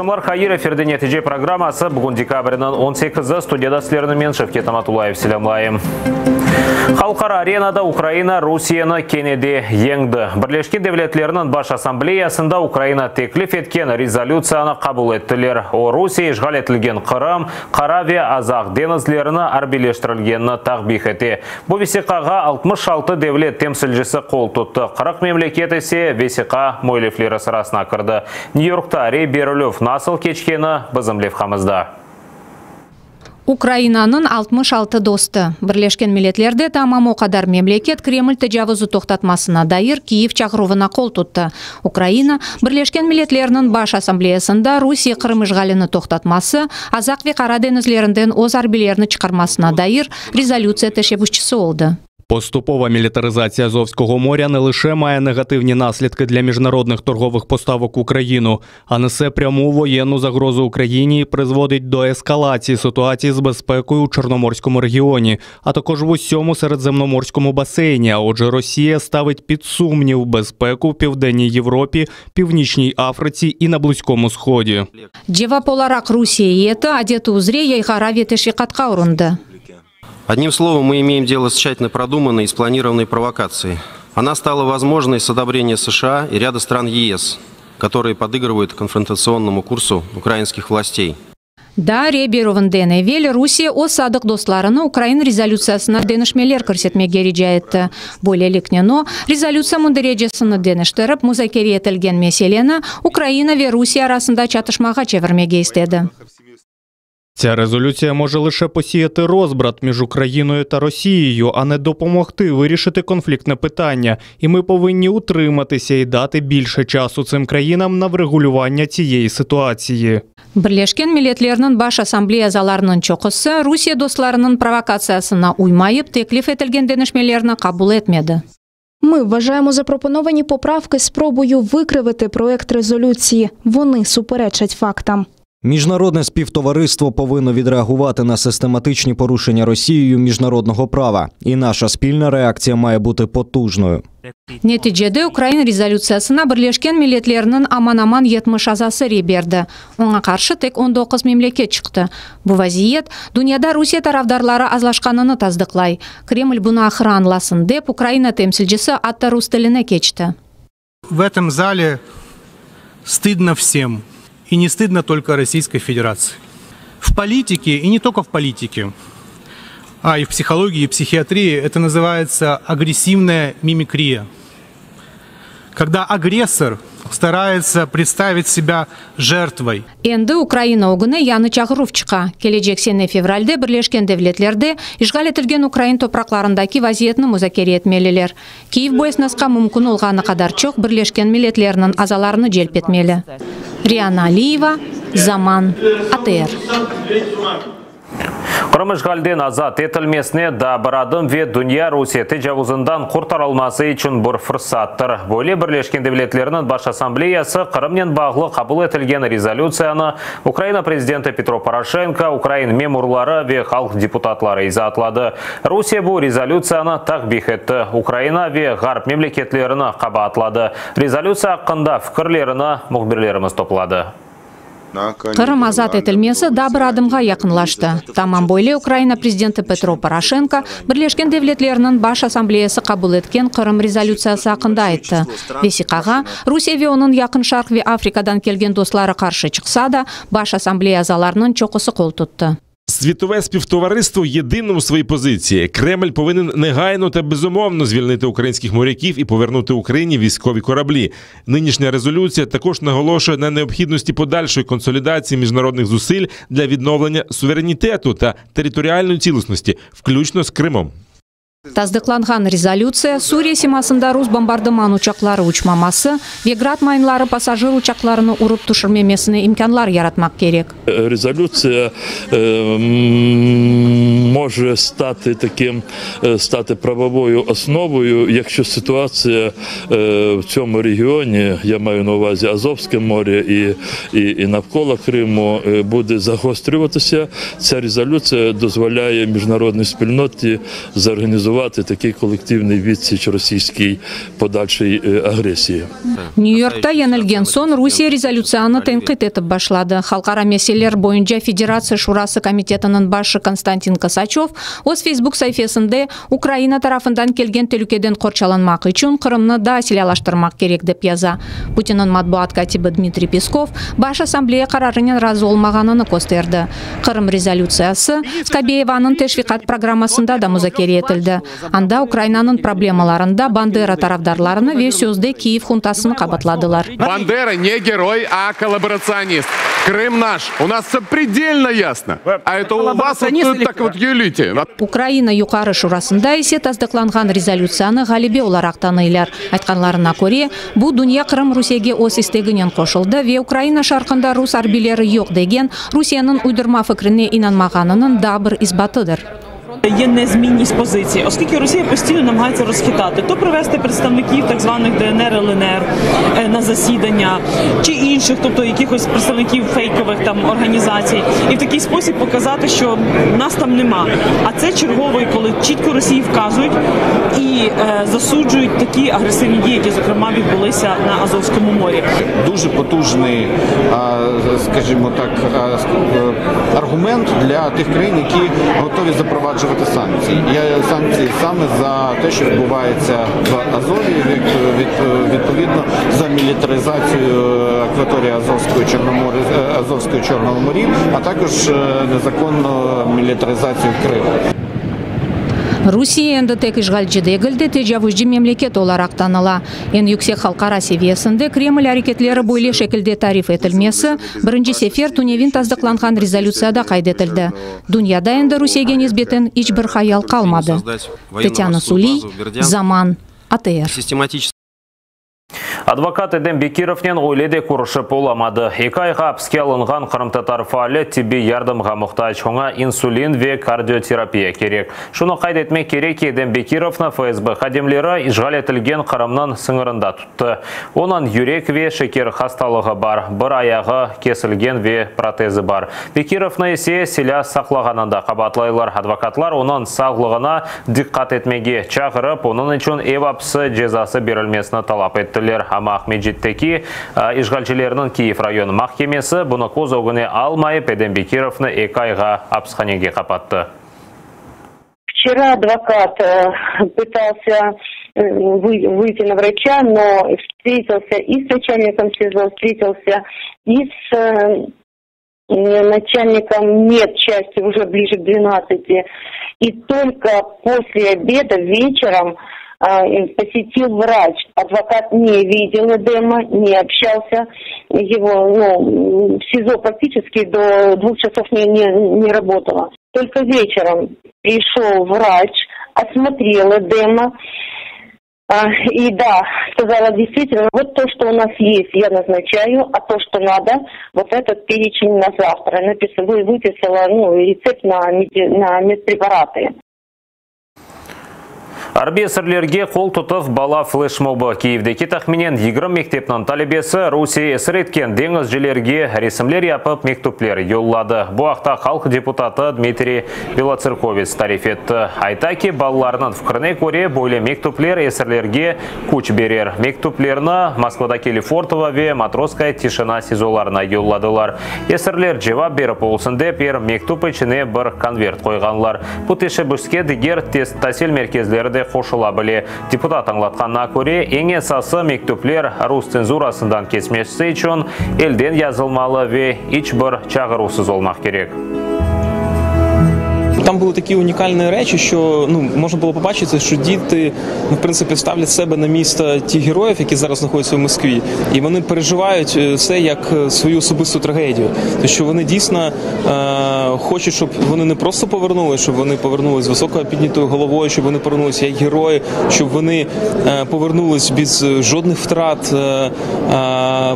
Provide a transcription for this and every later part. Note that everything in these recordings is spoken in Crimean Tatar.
Aqşamlar hayır, efirde Netice programması. Bugün dekabrniñ 18-i, studiyada sizlerni men, Şevket Amatulayev, selâmlayım. Halqara arenada Ukraina Rusiyeni kene de yeñdi. Birleşken Devletlerniñ Baş Assambleyasında Ukraina teklif etken rezolütsiyanı qabul ettiler. O, Rusiye işğal etilgen Qırım, Qara ve Azaq deñizlerini arbiyleştirilgenini takbih ete. Bu vesiqağa 66 devlet temsilcisi qol tuttı, 40 memleket ise vesiqa müellifleri sırasına kirdi. Nyu-Yorkta rey berilüv nasıl keçkeni bizim levhamızda. Ukrainanıñ 66 dostu, Birleşken Milletlerde tamam o qadar memleket Kreml tecavuzı toqtatmasına dair Kiyev çağıruvına qol tuttı. Ukraina, Birleşken Milletlerniñ Baş Assambleyasında Rusiye Qırım işğalini toqtatması, Azaq ve Qara deñizlerinden öz arbiylerini çıqarmasına dair rezolütsiya teşebbüsçisi oldı. Поступова мілітаризація Азовського моря не лише має негативні наслідки для міжнародних торгових поставок в Україну, а несе пряму воєнну загрозу Україні і призводить до ескалації ситуації з безпекою у Чорноморському регіоні, а також в усьому Середземноморському басейні. А отже, Росія ставить під сумнів безпеку в Південній Європі, Північній Африці і на Близькому Сході. Cevap olaraq Rusiye eyyeti adeti üzre yayğara ve teşviqatqa urundı. Одним словом, мы имеем дело с тщательно продуманной и спланированной провокацией. Она стала возможной с одобрения США и ряда стран ЕС, которые подыгрывают конфронтационному курсу украинских властей. Daa rey berüvinden evel Rusiye öz sadıq dostlarını ukrain rezolütsiyasına deñişmeler kirsetmege rica etti. Böyleliknen o, rezolütsiya münderecesini deñiştirip, muzakere etilgen meseleni Ukraina ve Rusiye arasında çatışmağa çevirmege istedi. Ця резолюція може лише посіяти розбрат між Україною та Росією, а не допомогти вирішити конфліктне питання. І ми повинні утриматися і дати більше часу цим країнам на врегулювання цієї ситуації. Birleşken Milletlerniñ Baş Assambleya azalarınıñ çoqusı Rusiye dostlarınıñ provokatsiyasına uymayıp teklif etilgen deñişmelerni qabul etmedi. Ми вважаємо запропоновані поправки спробою викривити проект резолюції. Вони суперечать фактам. Міжнародне співтовариство повинно відреагувати на систематичні порушення Росією міжнародного права, і наша спільна реакція має бути потужною. Neticede ukrain rezolütsiyasına Birleşken Milletlerniñ aman-aman 70 azası rey berdi, oña qarşı tek 19 memleket çıqtı. Bu vaziyet, dünyada Rusiye tarafdarları azlaşqanını tasdıqlay. Kreml bunı ahırı añlasın dep, Ukraina temsilcisi atta rus tiline keçti. В этом зале стыдно всем. И не стыдно только Российской Федерации. В политике, и не только в политике, а и в психологии, и психиатрии это называется агрессивная мимикрия. Когда агрессор старается представить себя жертвой. Endi Ukraina ögüne yañı çağıruv çıqa. Kelecek sene fevralde Birleşken Devletlerde işğal etilgen ukrain topraqlarındaki vaziyetni muzakere etmeliler. Kiyev bu esnasqa mümkün olğanı qadar çoq Birleşken Milletlerniñ azalarını celp etmeli. Riana Aliyeva, Zaman, ATR. Qırım işğalden azat etilmesine daa bir adım ve dünya Rusiye tecavuzından qurtarılması içün bir fırsattır. Böyle Birleşken Devletlerniñ Baş Assambleyası Qırımnen bağlı qabul etilgen rezolütsiyanı Ukraina prezidenti Petro Poroşenko, ukrain memurları ve halq deputatları izaatladı. Rusiye bu rezolütsiyanı takbih etti, Ukraina ve Ğarp memleketlerini qabaatladı. Rezolütsiya aqqında fikirlerini mühbirlerimiz topladı. Qırım azat etilmesi daa bir adımğa yaqınlaştı. Tamam böyle Ukraina prezidenti Petro Poroşenko Birleşken Devletlerniñ Baş Assambleyası qabul etken Qırım rezolütsiyası aqqında ayttı. Vesiqağa Rusiye ve onıñ Yaqın Şarq ve Afrikadan kelgen dostları qarşı çıqsa da, Baş Assambleya azalarınıñ çoqusı qol tuttı. Світове співтовариство єдине у своїй позиції. Кремль повинен негайно та безумовно звільнити українських моряків і повернути Україні військові кораблі. Нинішня резолюція також наголошує на необхідності подальшої консолідації міжнародних зусиль для відновлення суверенітету та територіальної цілісності, включно з Кримом. Tasdıqlanğan rezolütsiya Suriye simasında rus bombardıman uçaqları uçmaması ve Grad mayınları passajir uçaqlarını urıp tüşürmemesine imkânlar yaratmaq kerek. Резолюція може стати таким стати правовою основою, якщо ситуація в цьому регіоні, я маю на увазі Азовське море і, і, і навколо Криму, буде загострюватися. Ця резолюція дозволяє міжнародній спільноті зорганізувати. організувати такий колективний відсіч російській подальшій агресії. Nyu-Yorkta yeñilgen soñ Rusiye rezolütsiyanı tenqit etip başladı. Halqara meseleler boyunca Federatsiya Şurası komitetiniñ başı Konstantin Kosaçev öz Facebook saifesinde Ukraina tarafından kelgen telükeden qorçalanmaq içün Qırımnı daa silâlaştırmaq kerek dep yaza. Putinniñ matbuat kâtibi Dmitriy Peskov Baş Assambleya qararınen razı olmağanını kösterdi. Qırım rezolütsiyası Skabeyevanıñ teşviqat programmasında da muzakere etildi. Anda Ukrainanıñ problemalarında Bandera tarafdarlarını ve sözde Kiyev huntasını qabaatladılar. Bandera ne geroy, a kollaboratsionist. Krım naş. U nas vse predelno yasno. A eto u vas vot tak vot yulite. Ukraina Yuqarı Şurasında ise tasdıqlanğan rezolütsiyanı ğalebe olaraq tanıylar. Aytqanlarına köre, bu dünya Qırım Rusiyege öz isteginen qoşuldı ve Ukraina şarqında rus arbiyleri yoq degen Rusiyeniñ uydurma fikrine inanmağanınıñ daa bir isbatıdır. Є незмінність позиції, оскільки Росія постійно намагається розхитати, то привести представників так званих ДНР, ЛНР на засідання чи інших, тобто якихось представників фейкових там організацій, і в такий спосіб показати, що нас там нема. А це черговий, коли чітко Росії вказують і засуджують такі агресивні дії, які, зокрема, відбулися на Азовському морі. Дуже потужний, скажімо так, аргумент для тих країн, які готові запроваджувати санкції. Я санкції саме за те, що відбувається в Азові, відповідно за мілітаризацію акваторії Азовської, Чорномор-, Азовської Чорного морів, а також незаконну мілітаризацію Криму. Rusiye endi tek işğalci degil de, tecavuzcı memleket olaraq tanıla. Eñ yüksek halqara seviyesinde Kreml areketleri böyle şekilde tarif etilmesi birinci sefer tünevin tasdıqlanğan rezolütsiyada qayd etildi. Dünyada endi Rusiyege nisbeten iç bir hayal qalmadı. Tetyana Suliy, Zaman, ATR. Advokat Edem Bekirovnen öyle de körüşip olamadı. Eki ayğa apiske alınğan qırımtatar faali tibbiy yardımğa muhtac, oña insulin ve kardioterapiya kerek. Şunı qayd etmek kerek ki, Edem Bekirovnı FSB hadimleri işğal etilgen Qırımnıñ sıñırında tuttı. Onıñ yürek ve şeker hastalığı bar, bir ayağı kesilgen ve protezi bar. Bekirovnı ise silâ saqlağanında qabaatlaylar. Advokatlar onıñ sağlığına diqqat etmege çağırıp, onıñ içün ev apsi cezası berilmesini talap ettiler. Amma Aqmescitteki işğalcilerniñ Kiyev rayon mahkemesi bunı köz ögüne almayıp, Edem Bekirovnı eki ayğa apishanege qapattı. Vçera advokat pıtalsya выйти на врача, но встретился и с начальником СИЗО, встретился и с начальником медчасти уже ближе к 12. И только после обеда вечером посетил врач. Адвокат не видел Эдема, не общался. Его, ну, в СИЗО практически до 2 часов не, не, не работало. Только вечером пришел врач, осмотрел Эдема. И да, сказала действительно, вот то, что у нас есть, я назначаю, а то, что надо, вот этот перечень на завтра. Написала, выписала, ну, рецепт на, на медпрепараты. Arbiy esirlerge qol tutuv bala fleşmobı. Kiyevdeki tahminen 20 mektepniñ talebesi Rusiye esir etken deñizcilerge resimler yapıp mektüpler yolladı. Bu aqta halq deputatı Dmitriy Belotserkovets tarif etti. Ayta ki, balalarnıñ fikrine köre, böyle mektüpler esirlerge küç berer. Mektüplerni Moskvadaki Lefortovo ve Matrosskaya tişina SİZOlarına yolladılar. Esirler cevap berip olsun dep, er mektüp içine bir konvert qoyğanlar. Bu teşebbüske diger tasil merkezleri de qoşula bile. Deputat añlatqanına köre, eñ esası, mektüpler rus tsenzurasından keçmesi içün elden yazılmalı ve iç bir çağıruvsız olmaq kerek. Там були такі унікальні речі, що ну можна було побачити, що діти ну, в принципі ставлять себе на місце тих героїв, які зараз знаходяться в Москві, і вони переживають це як свою особисту трагедію. Тому що вони дійсно е, хочуть, щоб вони не просто повернулися, щоб вони повернулися з високо піднятою головою, щоб вони повернулися як герої, щоб вони е, повернулись без жодних втрат е, е,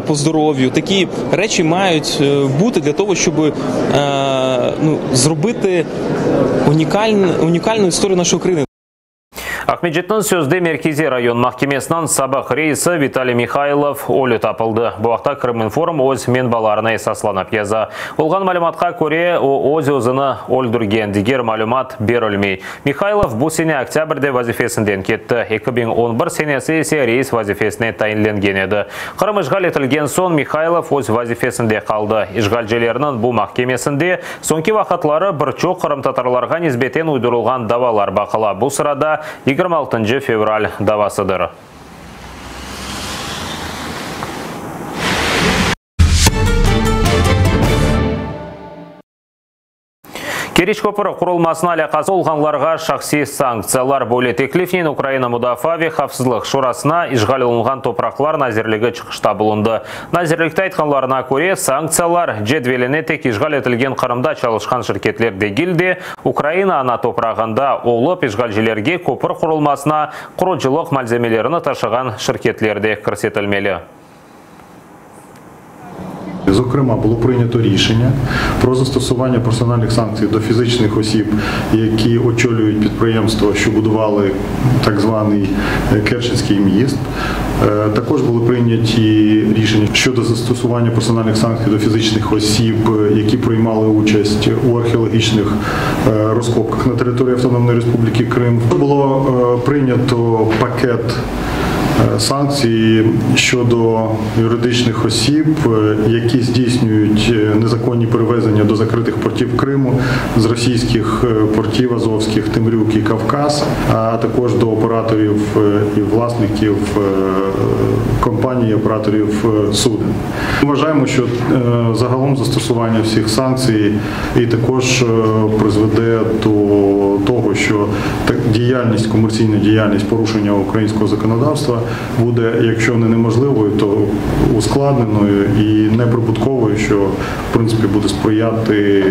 по здоров'ю. Такі речі мають бути для того, щоб е, ну, зробити унікальну, унікальну історію нашої країни. Aqmescitniñ sözde Merkeziy rayon mahkemesiniñ sabıq reisi Vitaliy Mihaylov ölü tapıldı. Bu aqta Krıminform öz menbalarına esaslanıp yaza. Olğan malümatqa köre, o, öz-özüni öldürgen, diger malümat berilmey. Mihaylov bu sene oktâbrde vazifesinden ketti, 2011 senesi ise reis vazifesine tayinlengen edi. Qırım işğal etilgen soñ Mihaylov öz vazifesinde qaldı. İşğalcilerniñ bu mahkemesinde Soñki vaqıtları bir çoq qırımtatarlarğa nisbeten uydurılğan davalar baqıla, bu sırada yigirmi altıncı fevral davasıdır. Keriç köpüri qurulmasına alâqası olğanlarğa şahsiy sanktsiyalar. Böyle teklifnen Ukraina Mudafaa ve havfsızlıq şurasına işğal olunğan topraqlar nazirligi çıqışta bulundı. Nazirlikte aytqanlarına köre, sanktsiyalar cedveline tek işğal etilgen Qırımda çalışqan şirketler degil de, Ukraina ana toprağında olıp işğalcilerge köpür qurulmasına qurucılıq malzemelerini taşığan şirketler de kirsetilmeli. Зокрема, було прийнято рішення про застосування персональних санкцій до фізичних осіб, які очолюють підприємства, що будували так званий Керченський міст. Також були прийняті рішення щодо застосування персональних санкцій до фізичних осіб, які приймали участь у археологічних розкопках на території Автономної Республіки Крим. Було прийнято пакет санкцій щодо юридичних осіб, які здійснюють незаконні перевезення до закритих портів Криму з російських портів Азовських, Темрюк і Кавказ, а також до операторів і власників компаній, операторів суден. Ми вважаємо, що загалом застосування всіх санкцій і також призведе до того, що діяльність, комерційна діяльність порушення українського законодавства буде, якщо не неможливою, то ускладненою і неприбутковою, що, в принципі, буде сприяти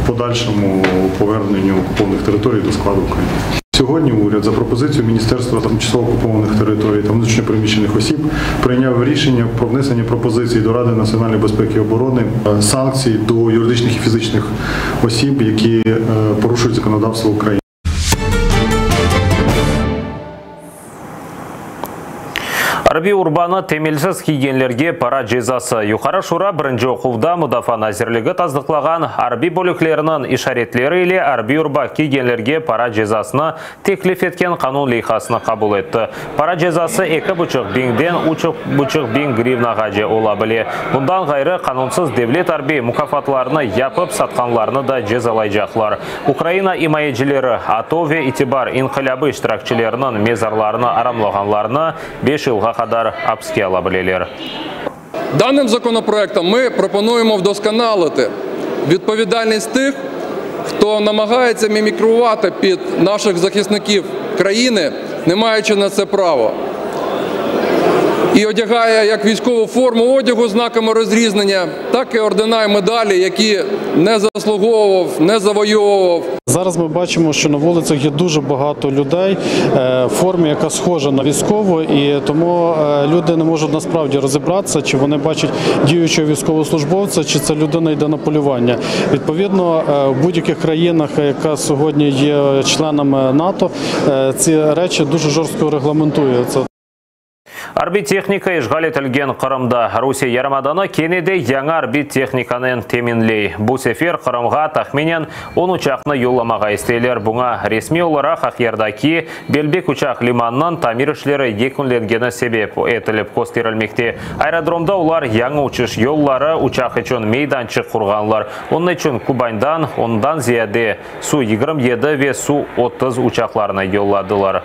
подальшому поверненню окупованих територій до складу України. Сьогодні уряд за пропозицією Міністерства тимчасово окупованих територій та внутрішньо переміщених осіб прийняв рішення про внесення пропозицій до Ради національної безпеки і оборони санкцій до юридичних і фізичних осіб, які порушують законодавство України. Arbiy urbanı temelsiz kiygenlerge para cezası. Yuqarı Şura birinci oquvda Mudafaa nazirligi tasdıqlağan arbiy bölükleriniñ işaretleri ile arbiy urba kiygenlerge para cezasını teklif etken qanun leyhasını qabul etti. Para cezası eki buçuq biñden üç buçuq biñ grivnağace ola bile. Bundan ğayrı, qanunsız devlet arbiy mukâfatlarını yapıp satqanlarnı da cezalaycaqlar. Ukraina imayecileri, ATO ve İtibar inqilâbı iştirakçileriniñ mezarlarını aramlağanlarnı beş yılğa qadar apiske ala bileler. Даним законопроектом ми пропонуємо вдосконалити відповідальність тих, хто намагається мімікрувати під наших захисників країни, не маючи на це права. І одягає як військову форму одягу з знаками розрізнення, так і ордена і медалі, які не заслуговував, не завойовував. Зараз ми бачимо, що на вулицях є дуже багато людей в формі, яка схожа на військову, і тому люди не можуть насправді розібратися, чи вони бачать діючого військовослужбовця, чи ця людина йде на полювання. Відповідно, в будь-яких країнах, яка сьогодні є членами НАТО, ці речі дуже жорстко регламентуються. Arbiy tehnika işğal etilgen Qırımda. Rusiye yarımadanı kene de yañı arbiy tehnikanen teminley. Bu sefer Qırımğa tahminen on uçaqnı yollamağa isteyler. Buña resmiy olaraq Aqyardaki Belbek uçaq limanınıñ tamir işleri yekünlengeni sebep etilip kösterilmekte. Aerodromda olar yañı uçuş yolları, uçaq içün meydançıq qurğanlar. Onıñ içün Kubandan ondan ziyade Su 27 ve Su 30 uçaqlarını yolladılar.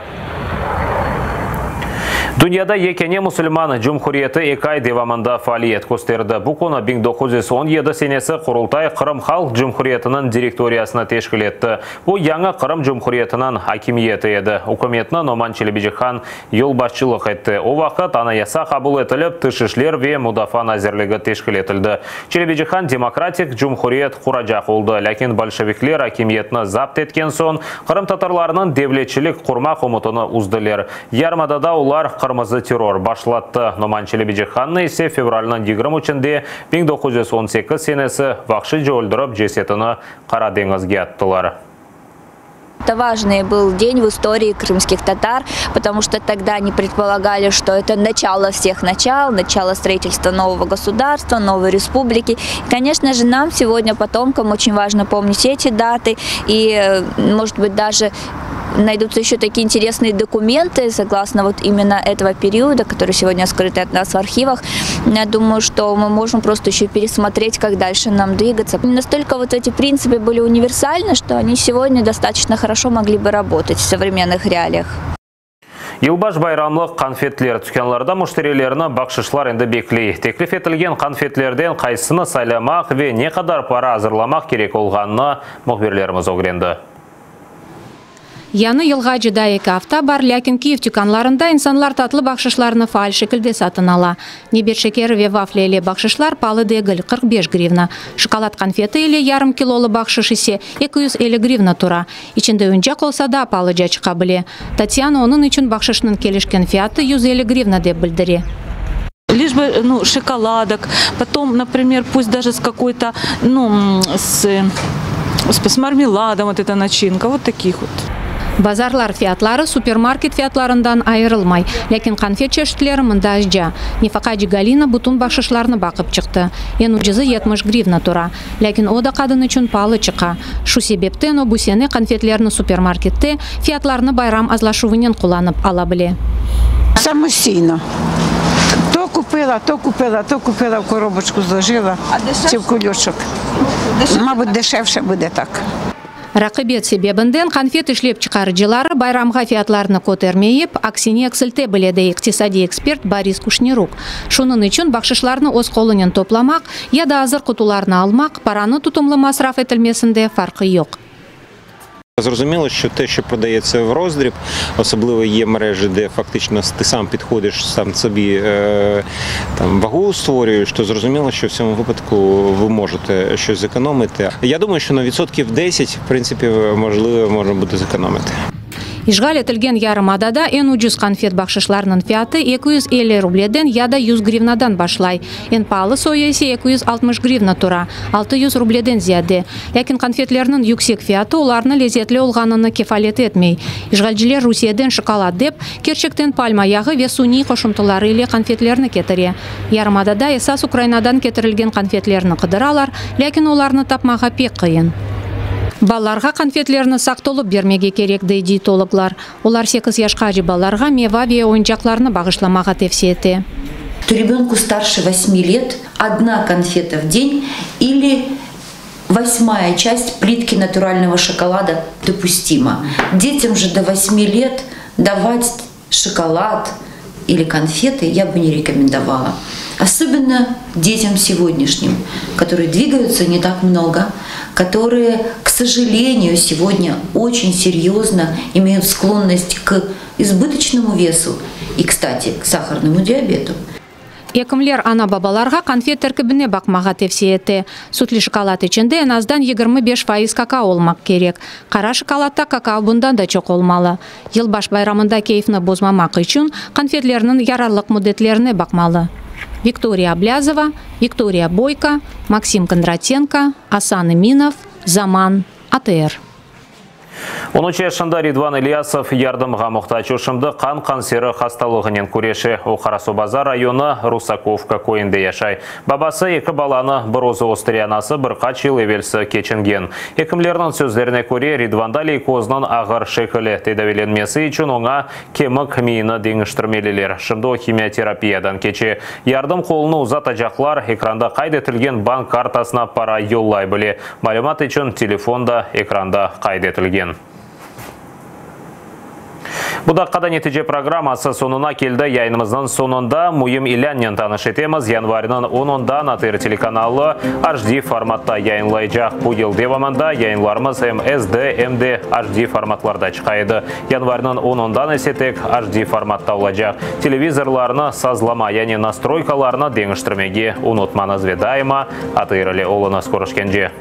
Dünyada yekâne musulman cumhuriyeti eki ay devamında faaliyet kösterdi. Bu künü 1917 senesi Qurultay Qırım Halq Cumhuriyetiniñ direktoriyasını teşkil etti. Bu, yañı Qırım Cumhuriyetiniñ akimiyeti edi. Ükümetni Noman Çelebicihan yolbaşçılıq etti. O vaqıt Anayasa qabul etilip, Tış işler ve mudafaa nazirligi teşkil etildi. Çelebicihan demokratik cumhuriyet quracaq oldı, lâkin bolşevikler akimiyetni zapt etken soñ, qırımtatarlarnıñ devletçilik qurmaq ümütini üzdiler. Yarımadada olar qırmızı terror başlattı. Noman Çelebicihannı ise fevralniñ 23-nde 1918 senesi vahşice öldürip, cesetini Qara deñizge attılar. Это важный был день в истории крымских татар, потому что тогда они предполагали, что это начало всех начал, начало строительства нового государства, новой республики. И, конечно же, нам сегодня, потомкам, очень важно помнить эти даты и, может быть, даже найдутся еще такие интересные документы, согласно вот именно этого периода, который сегодня скрыты от нас в архивах. Я думаю, что мы можем просто еще пересмотреть, как дальше нам двигаться. Настолько вот эти принципы были универсальны, что они сегодня достаточно хорошо могли бы работать в современных реалиях. Yılbaş bayramlıq qanfetler tükânlarda müşterilerni bahşışlar endi bekley. Teklif etilgen qanfetlerden qaysısını saylamaq ve ne qadar para azırlamaq kerek olğanını mühbirlerimiz ögrendi. Yañı yılğace daa eki afta bar, lâkin Kiyev tükânlarında insanlar tatlı bahşışlarnı faal şekilde satın ala. Nebet şekeri ve vafli ile bahşışlar paalı degil, 45 grivna. Şokolad qanfeti ile yarım kilolı bahşış ise 250 grivna tura. İçinde oyuncaq olsa daa paalıca çıqa bile. Tatyana onıñ içün bahşışnıñ kelişken fiyatı 150 grivna dep bildire. Лишь бы, ну, шоколадок, потом, например, пусть даже с какой-то, ну, с, с мармеладом вот эта начинка, вот таких вот. Bazarlar fiyatları supermarket fiyatlarından ayırılmay, lâkin qanfet çeşitleri mında azca. Nefaqacı Galina bütün bahşışlarnı baqıp çıqtı. Eñ ucuzı 70 grivna tura. Lâkin o da qadın içün paalı çıqa. Şu sebepten o bu sene qanfetlerni supermarkette fiyatlarnı bayram azlaşuvınen qullanıp ala bile. Самостійно. То купила, то купила, то купила, в коробочку зложила чи в кульочок. Мабуть, дешевше буде так. Raqibet sebebinden qanfet işlep çıqarıcıları bayramğa fiyatlarnı kötermeyip, aksine eksilte bile, dey iqtisadiy ekspert Boris Kuşneruk. Şunıñ içün bahşışlarnı öz qolunen toplamaq ya da azır qutularnı almaq, paranı tutumlı masraf etilmesinde farqı yoq. Зрозуміло, що те, що продається в роздріб, особливо є мережі, де фактично ти сам підходиш, сам собі е, там вагу створюєш, то зрозуміло, що в цьому випадку ви можете щось зекономити. Я думаю, що на відсотків 10, в принципі, можливо, можна буде зекономити. İşğal etilgen yarımadada eñ ucuz qanfet bahşışlarnıñ fiyatı 250 rubleden ya da 100 grivnadan başlay. Eñ paalı soyu ise 260 grivna tura, 600 rubleden ziyade. Lâkin qanfetlerniñ yüksek fiyatı olarnı lezetli olğanını kefalet etmey. İşğalciler Rusiyeden şokolad dep, kerçekten palma yağı ve suniy qoşuntıları ile qanfetlerni ketire. Yarımadada esas Ukrainadan ketirilgen qanfetlerni qıdıralar, lâkin olarnı tapmağa pek qıyın. Balalarğa qanfetlerni saqt olıp bermege kerek, dey dietologlar. Olar 8 yaşqace balalarğa meyva ve oyuncaqlarnı bağışlamağa tevsiye ete. То ребенку старше 8 лет одна конфета в день или восьмая часть плитки натурального шоколада допустима. Детям же до 8 лет давать шоколад или конфеты я бы не рекомендовала. Особенно детям сегодняшним, которые двигаются не так много, которые, к сожалению, сегодня очень серьезно имеют склонность к избыточному весу и, кстати, к сахарному диабету. Ekimler ana-babalarğa qanfet terkibine baqmağa tevsiye ete. Sütli şokolad içinde eñ azdan 25% kakao olmaq kerek. Qara şokoladta kakao bundan da çoq olmalı. Yılbaş bayramında keyfni bozmamaq içün qanfetlerniñ yararlıq müddetlerine baqmalı. Viktoriya Ablâzova, Viktoriya Boyko, Maksim Kondratenko, Asan Eminov, Zaman, ATR. 13 yaşında Ridvan İlyasov yardımğa muhtac. O şimdi qan kanseri hastalığınen küreşe. O Qarasuvbazar rayonı Rusakovka köyünde yaşay. Babası eki balanı bir özü östüre, anası bir qaç yıl evelsi keçingen. Ekimlerniñ sözlerine köre Ridvanda leykoznıñ ağır şekli tedaviylenmesi içün oña kemik miyini deñiştirmeliler. Şimdi o himioterapiyadan keçe. Yardım qolunı uzatacaqlar ekranda qayd etilgen bank kartasına para yollay bile. Malümat içün telefon da ekranda qayd etilgen. Bu daqqada netice programması soñuna keldi. Yayınımıznıñ soñunda müim ilânnen tanış etemiz. Yanvarniñ 10-ından ATR telekanalı HD formatta yayınlaycaq. Bu yıl devamında yayınlarımız em SD, em de HD formatlarda çıqa edi. Yanvarniñ 10-ından ise tek HD formatta olacaq. Televizorlarnı sazlama, yani nastrojkalarnı deñiştirmege unutmañız ve daima ATR ile oluñız. Körüşkence.